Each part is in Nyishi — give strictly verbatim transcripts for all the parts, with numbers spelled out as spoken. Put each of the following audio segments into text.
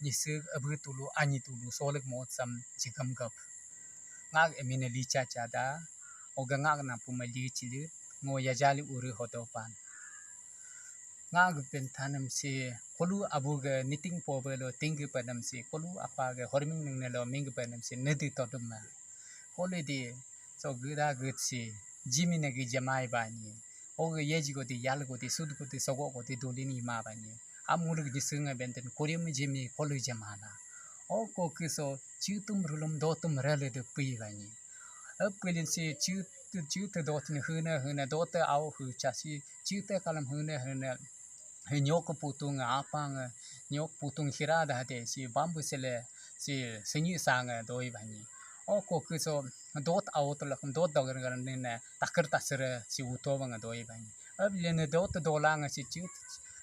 Nyisik abu tulu anyi tulu solik mo sam jigam gap. Ngak emine licha chada, oga ngak napu ma li chili, ngo yajali uri hodopan. Ngak bentanam si kolu abu ga niting pobe lo tinggi padam si kolu apa ga horming ningne lo ming padam si nedi todum ma. Kolu di so gida git si jimi nagi jamai bani. Oga yeji godi yal godi sud godi sogo godi dulini ma bani. Amuluk jisunga benten kurim jimi kolu jamana. Oko kiso chitum rulum dotum rele de pui bani. Apilin si chit chit dot ni huna huna dot au hu chasi chit kalam huna huna. He nyok putung apa nge nyok putung hira da hade si bambu sele si senyi sang doi bani. Oko kiso dot au to lakum dot dogar gar ne takar tasere si uto bang doi bani. Ab lene dot dola nge si chit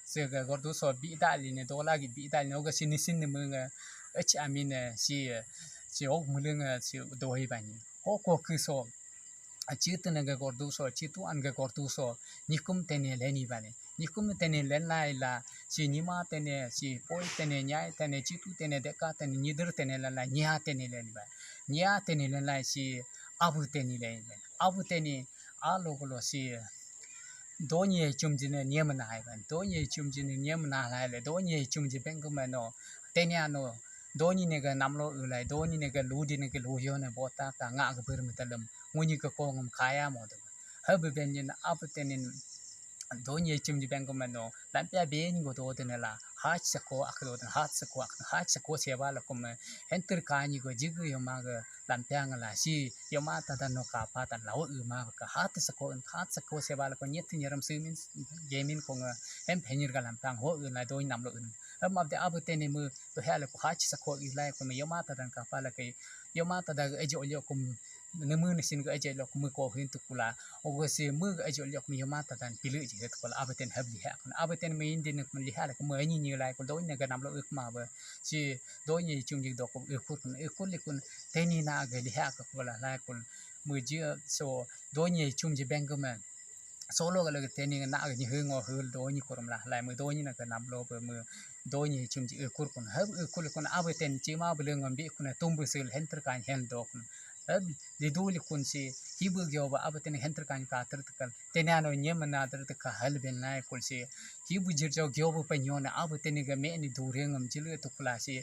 se ga gordu so bida lene dola gi bida lene oga si nisin ne menge ech amine si si og mulenge si doi bani. Oko kiso chit ne ga gordu so chitu an ga gordu so nikum tene leni bani. Nikum tene lenlai la si nima tene si poi tene nyai tene chitu tene deka tene nyider tene lenlai nya tene leni ba. Nya tene lenlai si abu tene leni ba. Abu tene alo kolo si donye chumji ne nyem na hai ban. Donye chumji ne nyem na hai le donye chumji bengkume no tene ano donyi ne ga namlo ulai donyi ne ga ludi ne ga luyo ne bota ka nga ga bir mitalam nguni ka kongum kaya mo de. Habu benjin abu tenin donyi chimji bengkume no lampia beni go do de ne la hach sako ak do de hach sako ak hach sako seba lakum henter kani go jigu yoma ga lampia ngala si yoma tada no kapa tan lau uma ka hat sako hat sako seba lakum nyet nyeram simin gemin ko nga hem phenyir ga lampang ho ula donyi namlo un. Hem abde abu teni mu hela ku hach sako ilai ku yoma tadan kapa la kai yoma tada ejo lyo kum nemu nisin ga ejo lyo kum ko hin tukula. Ogo si mu ejo lyo kum yoma tadan pilu ji het kula abu ten hab liha kun abu ten mu indi ne kum liha la kum ani ni lai ku donyi ga namlo ik ma ba si donyi chungjik do ku ikur kun ikur likun teni na ga liha ka kula lai kun mu ji so donyi chumji bengkume solo ga lagi teni na ga nyi hung o hul donyi kurum la lai mu donyi na ga namlo ba mu donyi chumji ikur kun hab ikur kun abu ten chima bulu ngam bi kun tumbu sil henter kan hen do kun hab lidu likun si hibu gyo ba abu ten henter kan ka ter tekal teni ano nyem na ter teka hal ben lai kul si hibu jirjo gyo ba panyo na abu teni ga me ni dure ngam jilu tukula si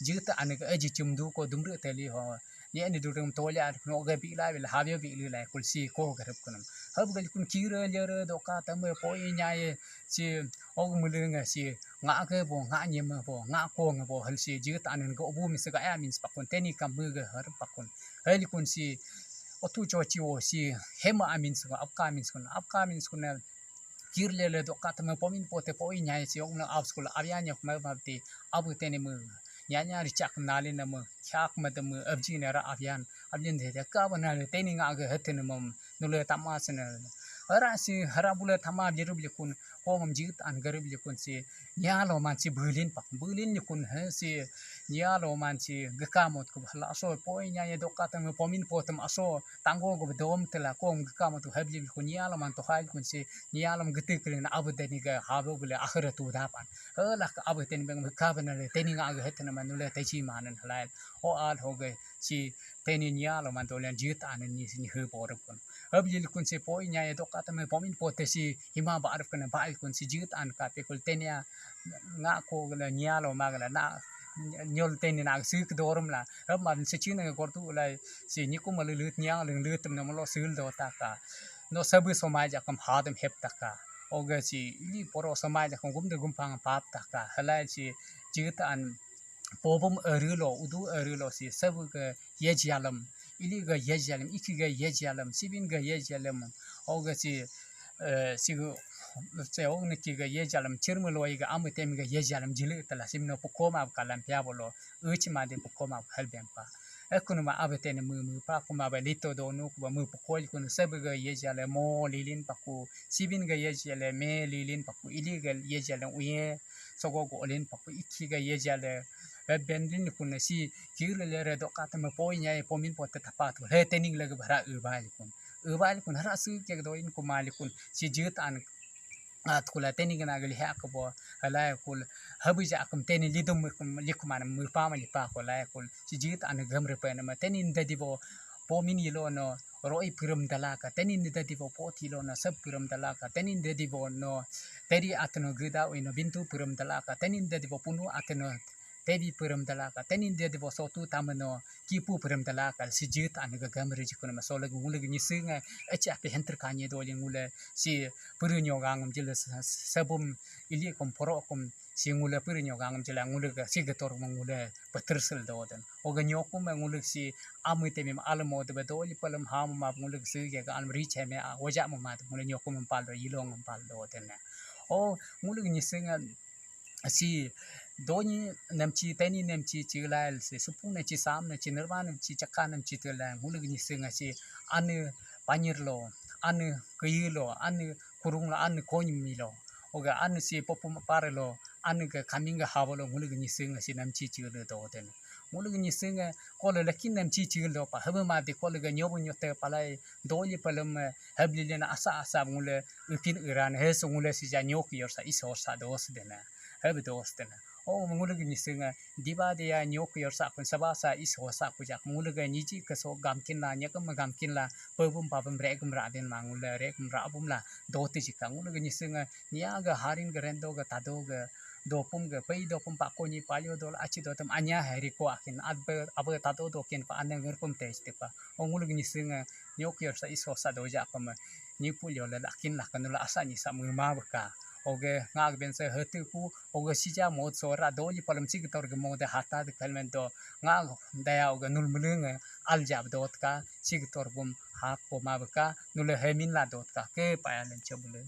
jita ane ga aji chumdu ko dumru teli ho. Ni ani dudung tole ar no ga bi la bil habyo bi lu lai kul si ko garap kunam. Hab gal kun kira lere doka tam poi nyaye si og mulung si nga ke bo nga nyem bo nga ko nga bo hal si jit anen go bu mis ga ya min pakun teni kam ga har pakun. Hal kun si otu cho chi o si hema amin sa apka amin sa apka amin sa kir lele doka tame pomin pote poi nyai si ong na ab school abya nyok ma ma ti abu teni mu nya nya richak nali na mu kyak ma de mu abji na ra abyan abjin de de ka ba na le teni nga ga hete ne mom nule tama sene ara si hara bule tama biru bile kun ko ngam jit an garib bile kun si nya lo man si bulin pak bulin le kun he si nya lo man si gaka mot ku la so poi nya ye doka tame pomin potem aso tanggo go dom tela ko ngam gaka mot ku habli bile kun nya lo man to hai kun si Ni alam gete kele na abu teni ga habo bule akhir tu dapan. Hela ka abu teni beng ka bana le teni nga aga hetna manule techi manan halai. O al ho ge si teni ni alam man dolen jit anen ni ni he borap kun. Hab lil kun se poi nya e doka tame pomin pote si hima ba arap kana ba kun si jit an ka pe kul teni a nga ko gala ni alo ma gala na nyol teni na sik dorum la. Hab man se chin ga kortu lai si ni kum le lut ni ang le lut na malo sul do ta ka. No sabu somaj akam hadam hep taka. Oga si ili poro somaj akam gumde gumpang pap taka. Halai si jita an pobum arulo udu arulo si sabu ga yejialam ili ga yejialam iki ga yejialam sibin ga yejialam. Oga si eh, si gu se og niki ga yejialam chirmu loi ga amu tem ga yejialam jilu tala simno pukoma kalam pia bolo. Uchi ma de pukoma halbem pa. Ekunuma abetene mu mu pa kuma ba lito donu kuba mu pukol kun sebe ga yejale mo lilin paku sibin ga yejale me lilin paku ili ga yejale uye sogo go olin paku iki ga yejale bendin kun si kir le re doka tama poi nya pomin pote tapatu he tening le bara uba likun uba likun hara su ke do in kuma likun si jit an At kula teni gana gali ha kabo, halai kul, habu ja akum teni lidum kum likum anam mupa ma lipa ko lai kul, si jit anu gam repa nama teni ndadi bo, pomin ilo no, roi purum dalaka, teni ndadi bo poti lo no, sab purum dalaka, teni ndadi bo no, teri atno geda ui no, bintu purum dalaka, teni ndadi bo punu atno, tebi purum dalaka, teni ndadi bo sotu tamano, kipu purum dalaka, si jit anu ga gam rejikuna ma solag ngulag nyising, echi api henter kanye doli ngule, si puru nyoga ngam jila sa-, sa-, sabum ili kum poro kum si ngule puru nyoga ngam jila ngule ga si gator ma ngule patir sil do den. Oga nyokum ma ngule si amu temi ma alamo de ba doli palam ham ma ngule si ga ga alam ri cheme a oja ma ma ngule nyokum pal do ilong pal do den. O ngule nyising, ah, si doni namchi, teni namchi, chilail si, supung namchi, sam namchi, nirma namchi, chaka namchi, tela, ngulu nyising si, anu panyir lo, anu kayu lo, anu kurung lo, anu konymi lo. Oga anu si popum pare lo, anu ga kaming ga hawa lo, ngulu nyising si namchi, chile do den. Ngulu nyising, ah, kolo lakin namchi, chile do pa, hebe ma de kolo ga nyobu nyote palai, doli palem, ah, habli lena asa asa ngule, ukin iran, he so ngule si ja nyok yor sa, is hor sa dos dena. Hebe dos dena. O ngule nyising, ah, diba dia nyok yor sa kun saba sa is ho sa ku jak ngule ga nyiji ke so gamkin la, nyakam gamkin la, pebum pabum rekum ra den ma ngule rekum ra bum la, doti jika ngule nyising, ah, nia ga harin ga rendo ga tado ga dopum ga pei dopum pa ko nyi palio dol achi dotem anya hari ko akin adbe abe tado dokin pa ane ngerpum te istipa. O ngule nyising, ah, nyok yor sa is ho sa doja pama. Nyi pulio le lakin la kanula asa nyi sa mema beka. Oge ngak ben se hetu ku, oge sija mod so ra doli palem si gator ge mode hata de kalmen do. Ngak daya oge nul mulung, ah, aljab dot ka, si gator bum hap poma beka, nule hemin la dot ka, ke paya len chebule.